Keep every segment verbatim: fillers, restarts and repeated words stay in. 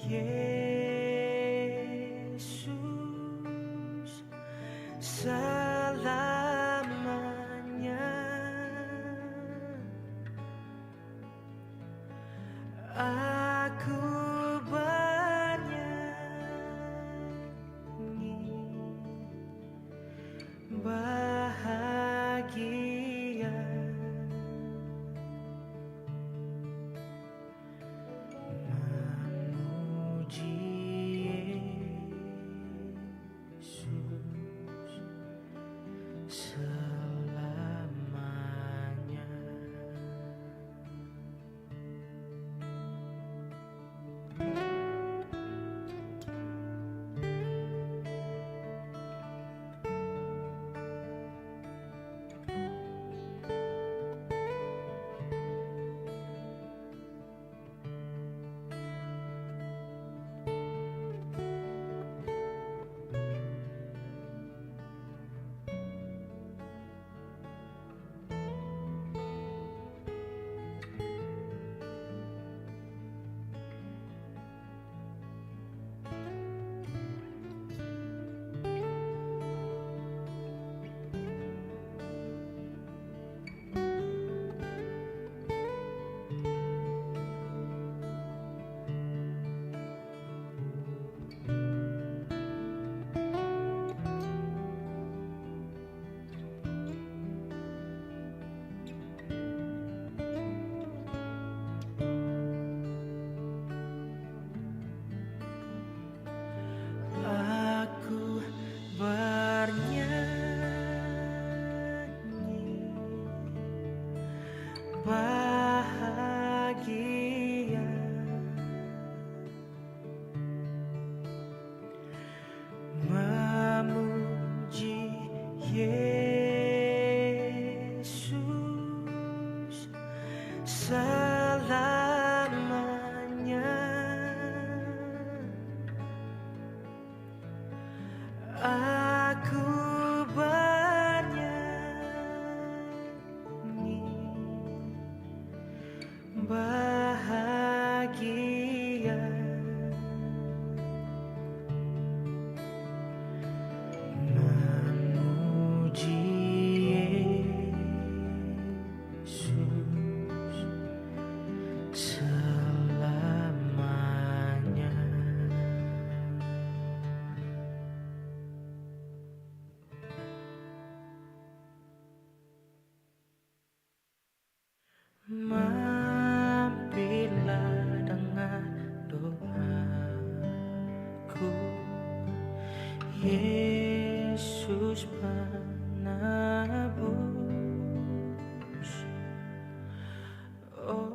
Yesus, selamanya aku bernyanyi bahagia memuji Yesus selamanya. Aku bernyanyi bahagia memuji Yesus selamanya. Aku bernyanyi bahagia memuji Yesus selamanya. Mampirlah, dengar doaku, Yesus Penebus. Oh.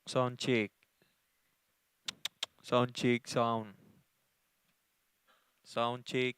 Sound check. Sound check, sound. Sound check.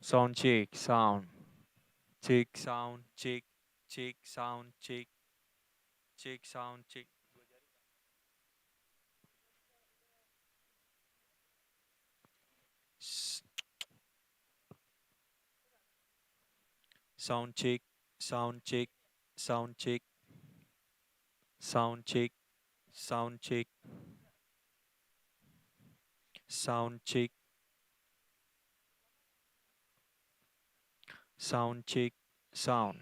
Sound check, sound. Check, sound, check, check, sound, check. Check, sound, check. S-, sound check, sound check, sound check. Sound check, sound check. Sound check. Sound check, sound.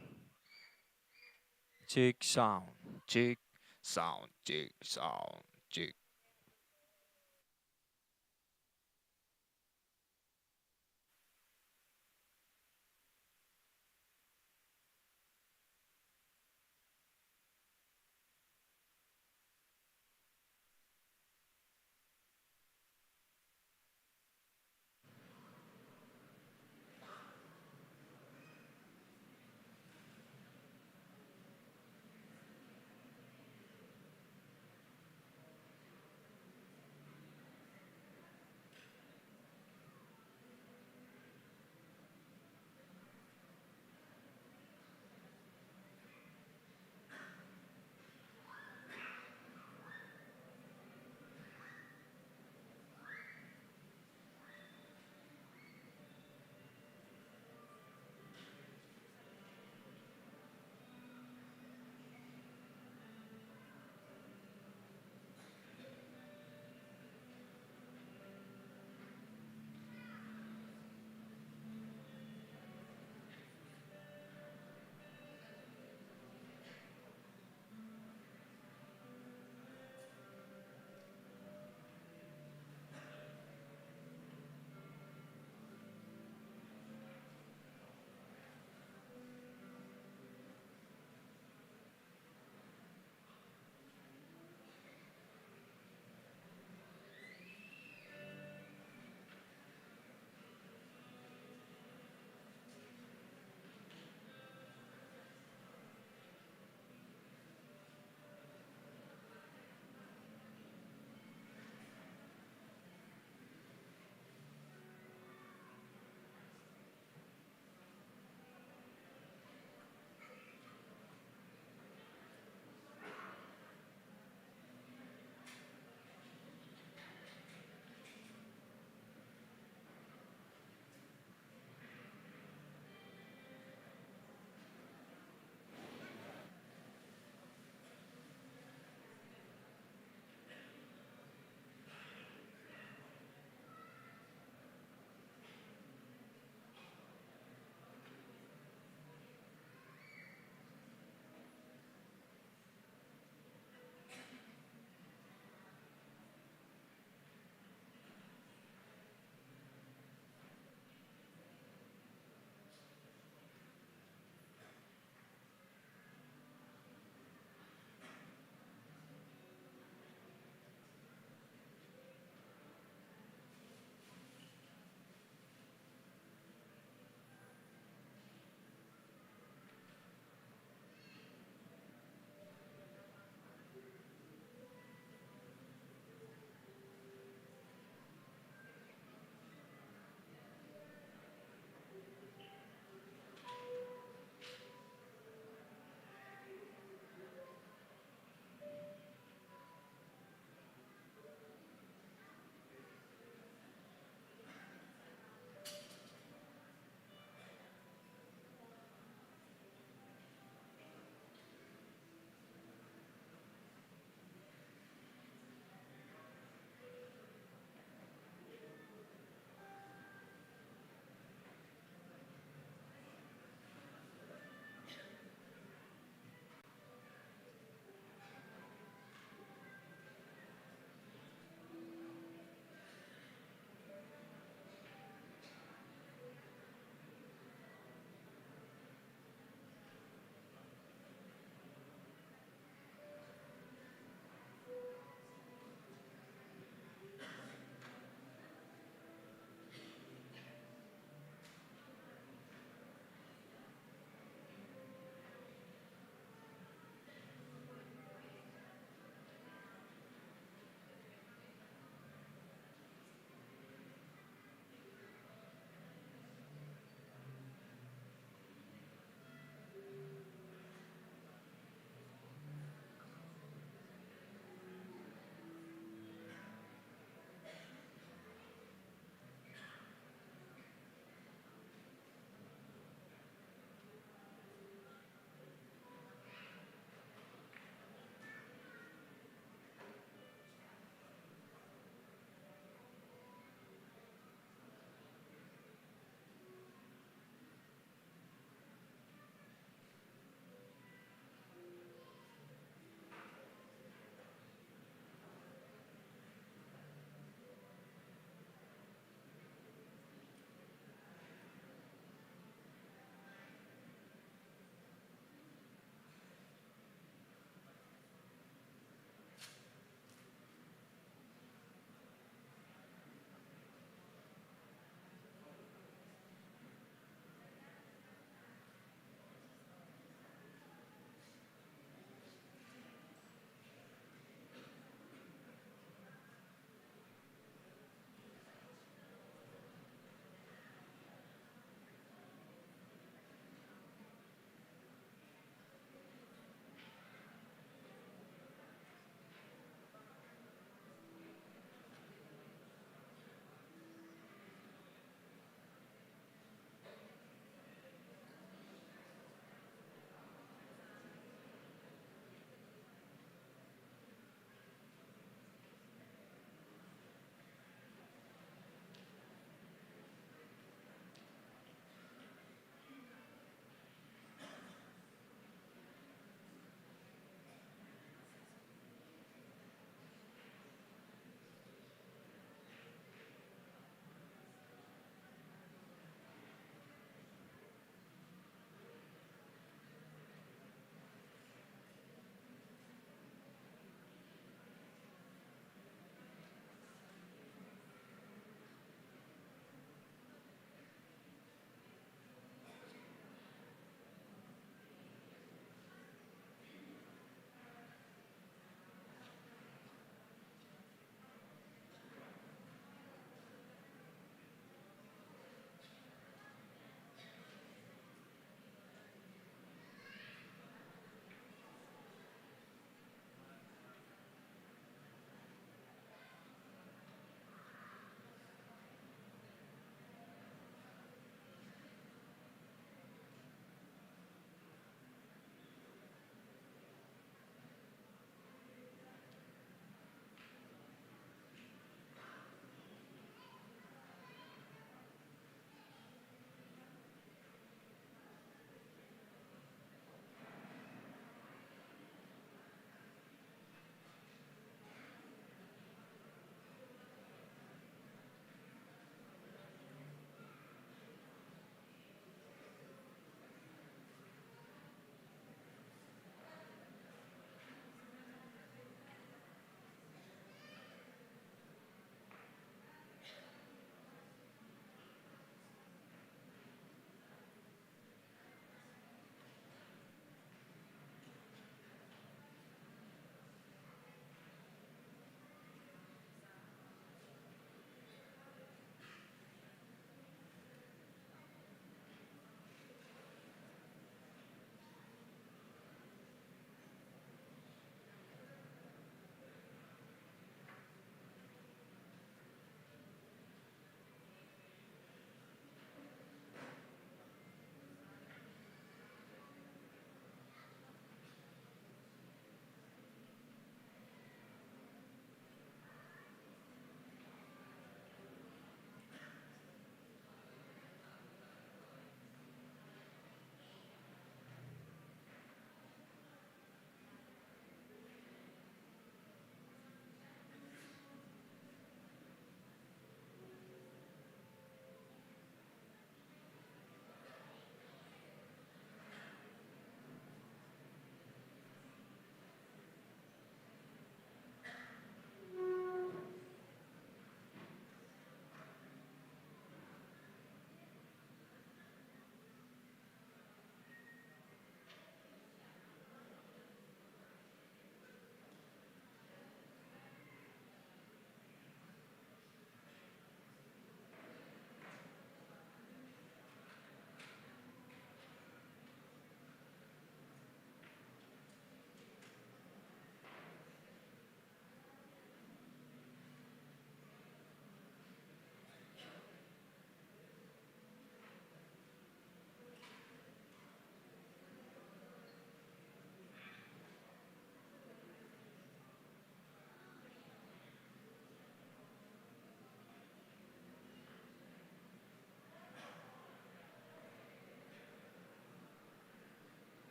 Check, sound. Check, sound, check, sound, check.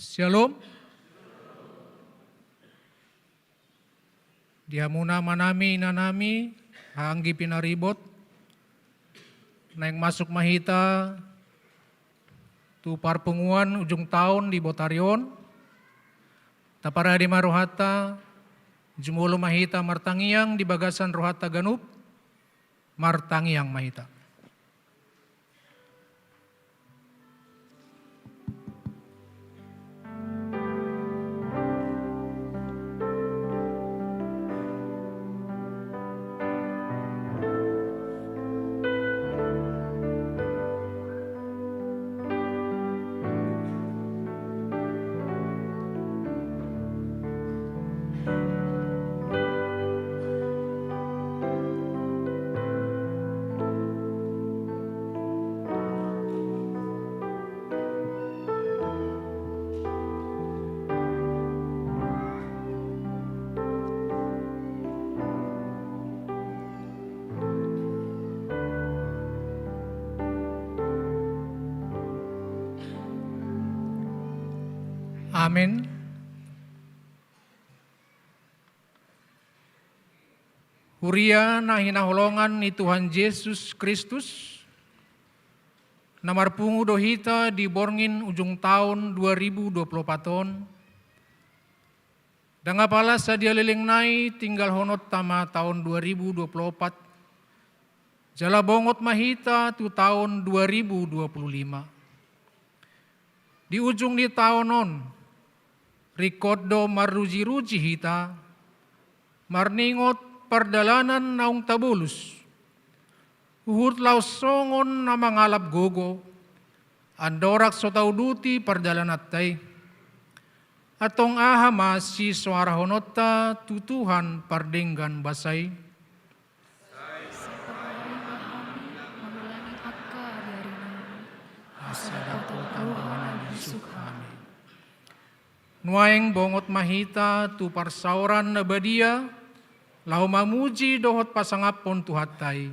Syalom. Di hamuna amanami, inanami, haha anggi pinaribot, naeng masuk ma hita tu parpunguan ujung taon di botari on. Taparade ma rohanta, jumolo ma hita martangiang di bagasan rohanta ganup. Martangiang ma hita. Amen. Huria na hinaholongan ni Tuhan Jesus Kristus, na marpungu do hita di borngin ujung taon dua ribu dua puluh opat on. Ndang apala sadia leleng nai tinggalhononta ma taon dua ribu dua puluh opat, jala bongot ma hita tu taon dua ribu dua puluh lima. Di ujung ni taon on, ringkot do maruji-ruji hita, marningot pardalanan naung tabolus, huhut laos songon na mangalap gogo, andorang so tauduti pardalananta i. Antong aha ma sisoarahononta tu Tuhan pardenggan basa i? Sai paboa ma hami mangulangi angka ari-ari nami, asa dapotan roha na bisuk hami. Nuaeng bongot ma hita tu parsaoran na badia, laho mamuji dohot pasangaphon Tuhanta i.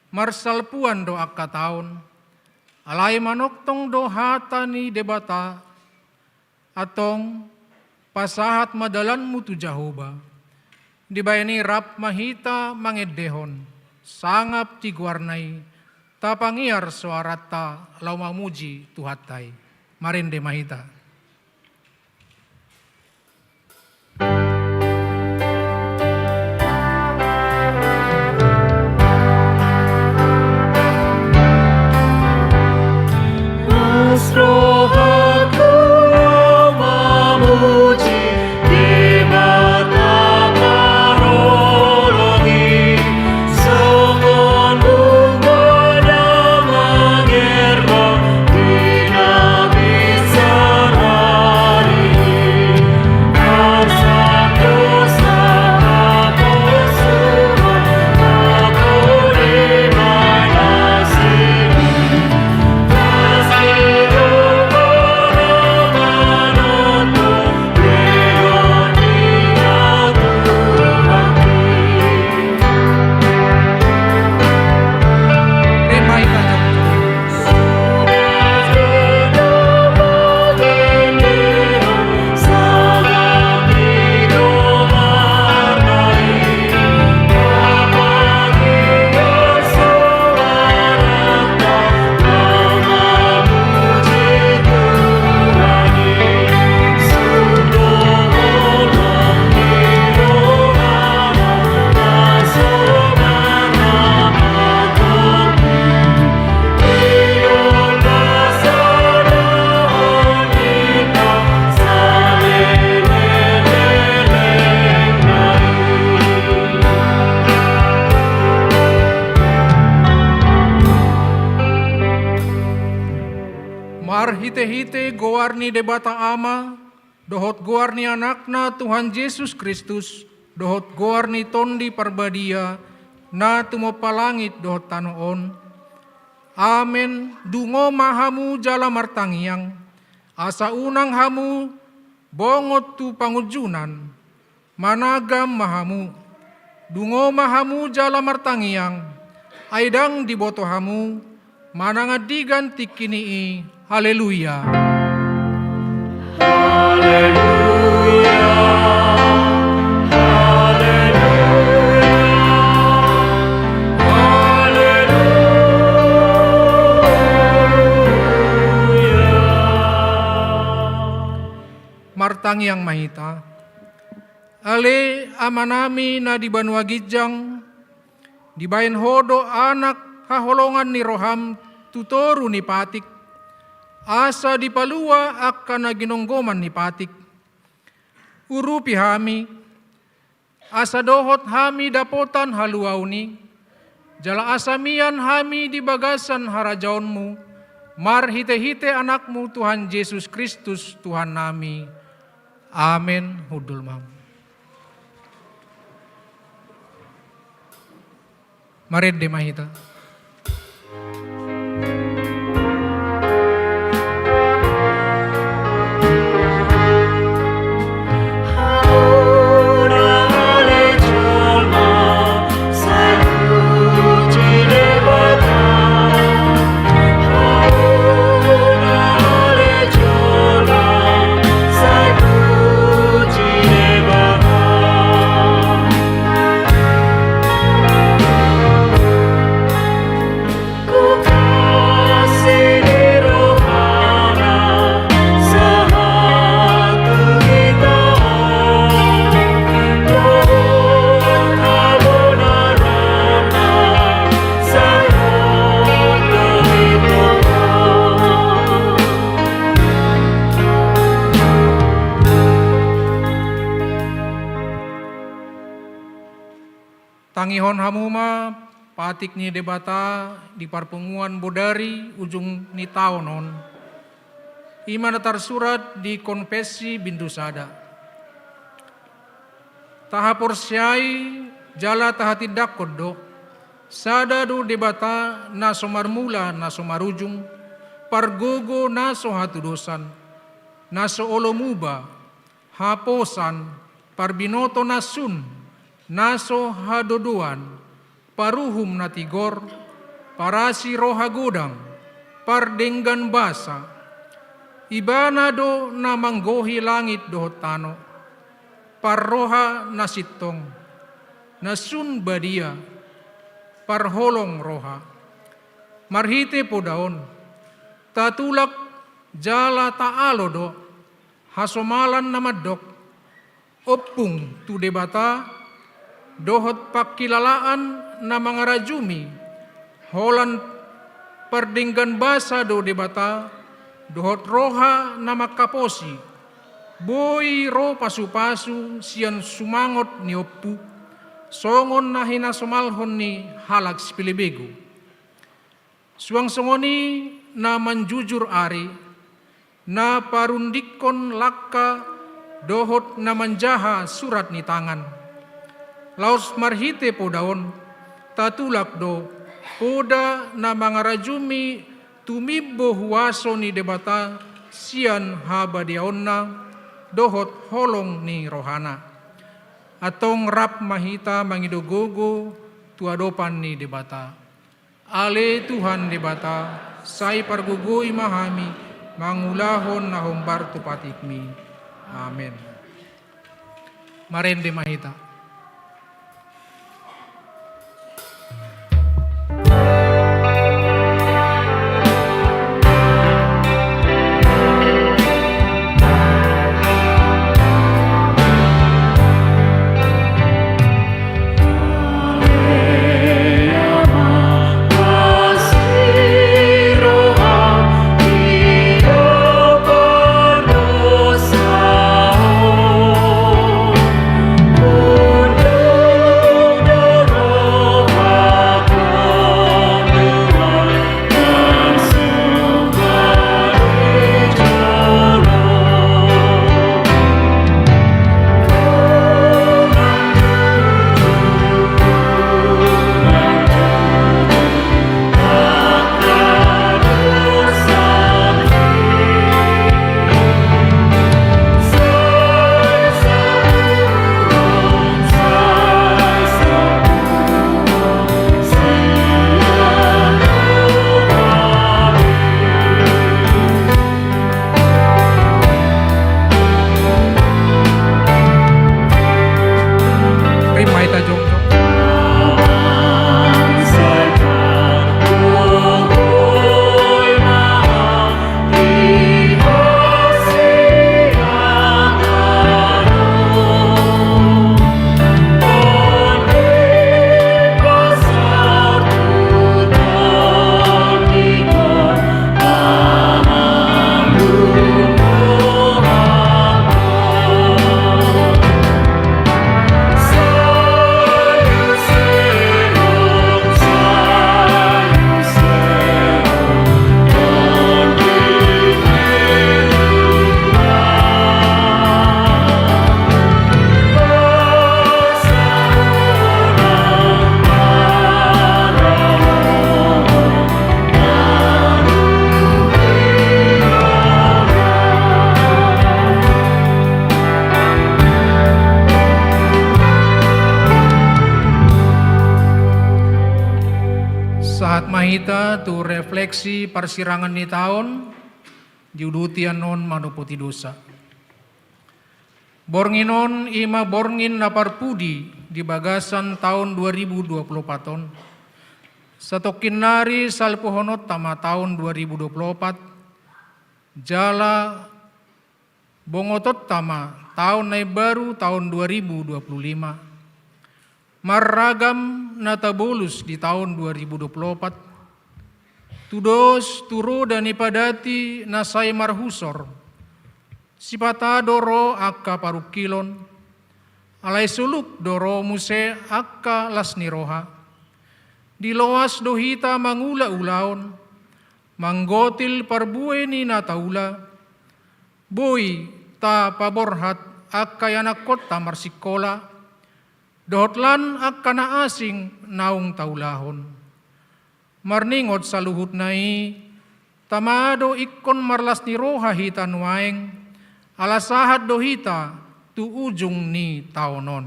Marsalpuan do angka taon, alai manongtong do hata ni Debata, antong pasahat ma dalanmu tu Jahowa. Dibahen i rap ma hita mangendehon, sangap di goarna i, tapangiar soaranta laho mamuji Tuhanta i. Marende ma hita. Marhite-hite goar ni Debata Ama, dohot goar ni Anakna Tuhan Jesus Kristus, dohot goar ni Tondi Parbadia, na tumompa langit dohot tano on. Amen. Dungo ma hamu jala martangiang, asa unang hamu bongot tu pangunjunan. Managam ma hamu, dungo ma hamu jala martangiang, ai ndang diboto hamu, manang andigan tingki ni i. Haleluya. Tangiang ma hita. Ale Amanami na di banua ginjang, dibahen Ho do Anak haholongan ni roham tu toru ni patik, asa dipalua angka na ginonggoman ni patik. Urupi hami, asa dohot hami dapotan haluaon i, jala asa mian hami di bagasan harajaonmu, marhitehite Anakmu Tuhan Jesus Kristus Tuhannami. Amen. Hundul ma. Marende ma hita. Tangihon hamu ma patik ni Debata di parpunguan bodari ujung ni taon on. I ma na tarsurat di Konfessi bindu sada. Tahaporseai jala tahatindangkon do, sada do Debata na so marmula na so marujung, pargogo na so hatudosan, na so olo muba, haposan, parbinoto na sun, na so hadodoan, paruhum na tigor, parasi roha godang, pardenggan basa. Ibana do na manggohi langit dohot tano, parroha na sintong, na sun badia, parholong roha. Marhite poda on, tatulak jala taalo do hasomalan na mandok, ompung tu Debata, dohot pangkilalaan na mangarajumi, holan pardenggan basa do Debata, dohot roha na mangkaposi, boi ro pasupasu sian sumangot ni ompu, songon na hinasomalhon ni halak sipelebegu. Suang songon i na manjujur ari, na parundingkon langka dohot na manjaha surat ni tangan. Laos marhite poda on, tatulak do poda na mangarajumi tumimbo huaso ni Debata sian habadiaonna dohot holong ni rohana. Antong rap ma hita mangido gogo tu adopan ni Debata. Ale Tuhan Debata, sai pargogoi ma hami mangulahon na hombar tu patikmi. Amen. Marende ma hita. Tu refleksi parsirangan ni taon, diuduti annon manopoti dosa. Borngin on i ma borngin na parpudi di bagasan taon dua ribu dua puluh opat on. Satongkin nari salpuhononta ma taon dua ribu dua puluh opat, jala bongotonta ma taon na imbaru, taon dua ribu dua puluh lima. Marragam na tabolus di taon dua ribu dua puluh opat. Tudos tu roda ni padati na sai marhusor. Sipata do ro angka parungkilon. Alai soluk do ro muse angka las ni roha. Diloas do hita mangula ulaon, manggotil parbue ni na taula. Boi tapaborhat angka ianakkonta marsingkola, dohot lan angka na asing naung taulahon. Marningot saluhutna i, tama do ingkon marlas ni roha hita nuaeng, ala sahat do hita tu ujung ni taon on.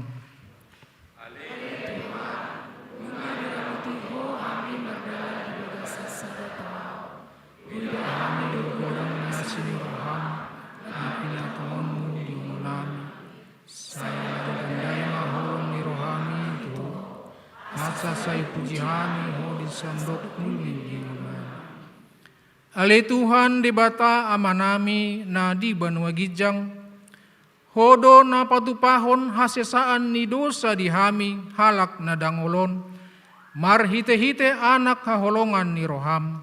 Ale Tuhan, nunga diramoti Ho hami mardalan di bagasan sada taon. Huida hami do godang na asi ni roham, na pinatongonmu di ngolunami. Sai ala dagandai ma holong ni rohami tu Ho, asa sai puji hami Ho di sandok uli ni ngolunami. Ale Tuhan Debata Amanami na di banua ginjang, Ho do na patupahon hasesaan ni dosa di hami halak na dangol on, marhitehite Anak haholongan ni roham.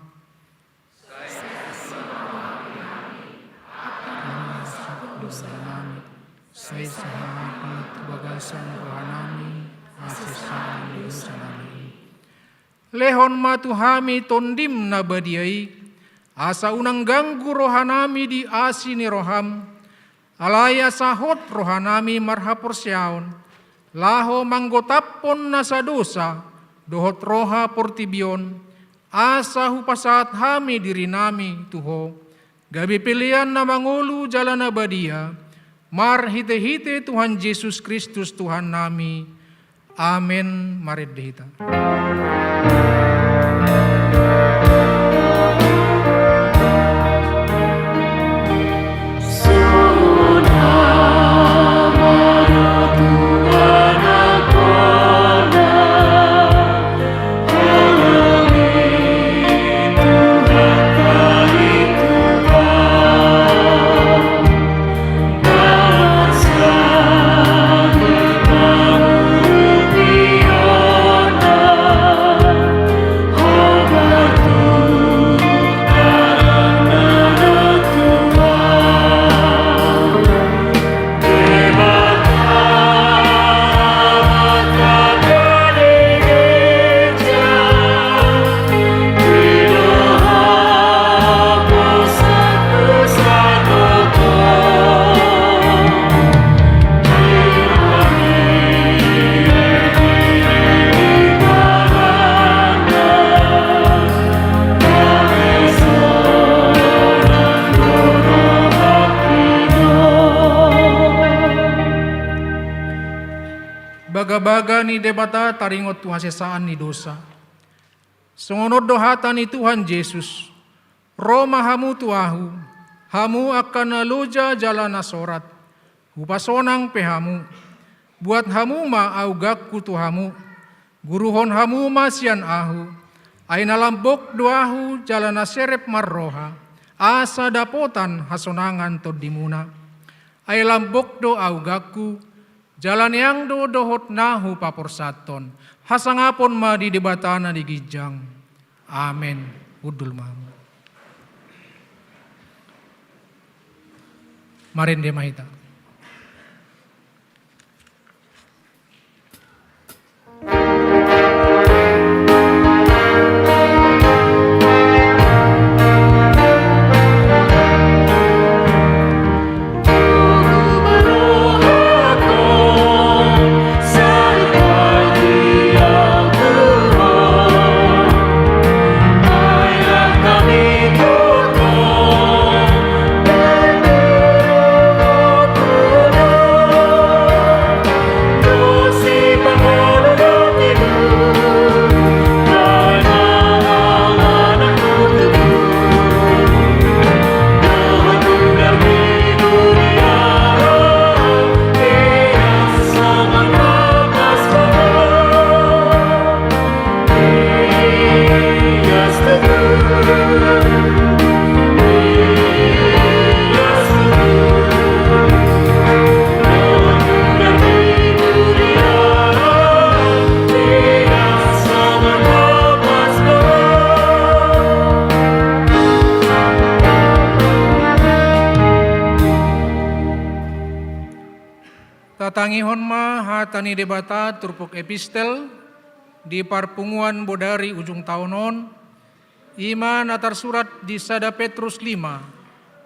Sai asi ma roham di hami, angka na mangasahon dosanami. Sai sahat ma tu bagasan rohanami hasesaan ni dosanami. Lehon ma tu hami Tondim na badia i, asa unang ganggu rohanami di asi ni roham, alai asa hot rohanami marhaporseaon, laho manggotaphon nasa dosa dohot roha portibi on, asa hupasahat hami dirinami tu Ho, gabe pelean na mangolu jala na badia, marhitehite Tuhan Jesus Kristus Tuhannami. Amen. Marende hita. Bagabaga ni Debata taringot tu hasesaan ni dosa. Songon on do hata ni Tuhan Jesus: Ro ma hamu tu Ahu, hamu angka na loja jala na sorat, hupasonang pe hamu. Buat hamu ma augangku tu hamu, guruhon hamu ma sian Ahu, ai na lambok do Ahu jala na serep marroha, asa dapotan hasonangan tondimuna. Ai lambok do augangku, jala neang do dohot na hupaporsathon. Hasangapon ma di Debata na di ginjang. Amen. Hundul ma hamu. Marende ma hita. Tatangihon ma hata ni Debata turpuk epistel di parpunguan bodari ujung taon on, i ma na tarsurat di sada Petrus lima,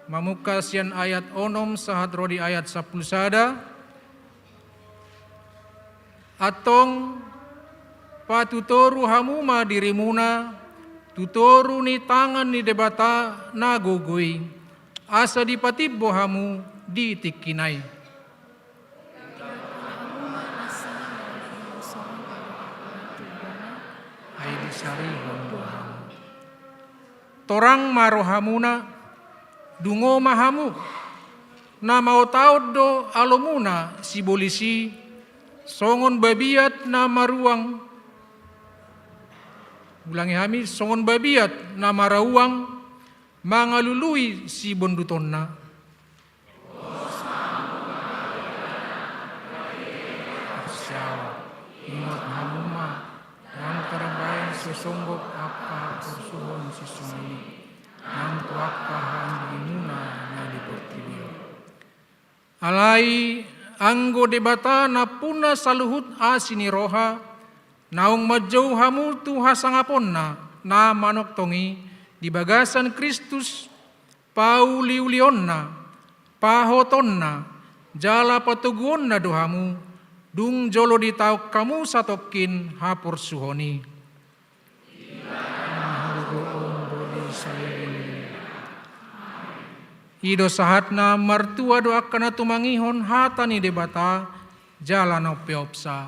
mamungka sian ayat onom sahat ro di ayat sampulu sada. Antong, patutoru hamu ma dirimuna tu toru ni tangan ni Debata na gogo i, asa dipatimbo hamu di tingkina i. Ai disarihon do hamu. Torang ma rohamuna, dungo ma hamu, na maotaot do alomuna sibolis i, songon babiat na maruang. Ulangi hami, songon babiat na marauang mangalului sibondutonna. Ingot hamu ma, ndang tarbaen so songgop angka porsuhon sisongon i, nang tu angka haandimuna na di portibi on. Alai anggo Debata nampuna saluhut asi ni roha, naung manjou hamu tu hasangaponna na manongtong i di bagasan Kristus, pauliulionna, pahotonna, jala patoguonna do hamu, dung jolo ditaon hamu satongkin haporsuhon i. I do sahatna. Martua do angka na tumangihon hata ni Debata jala na umpeopsa.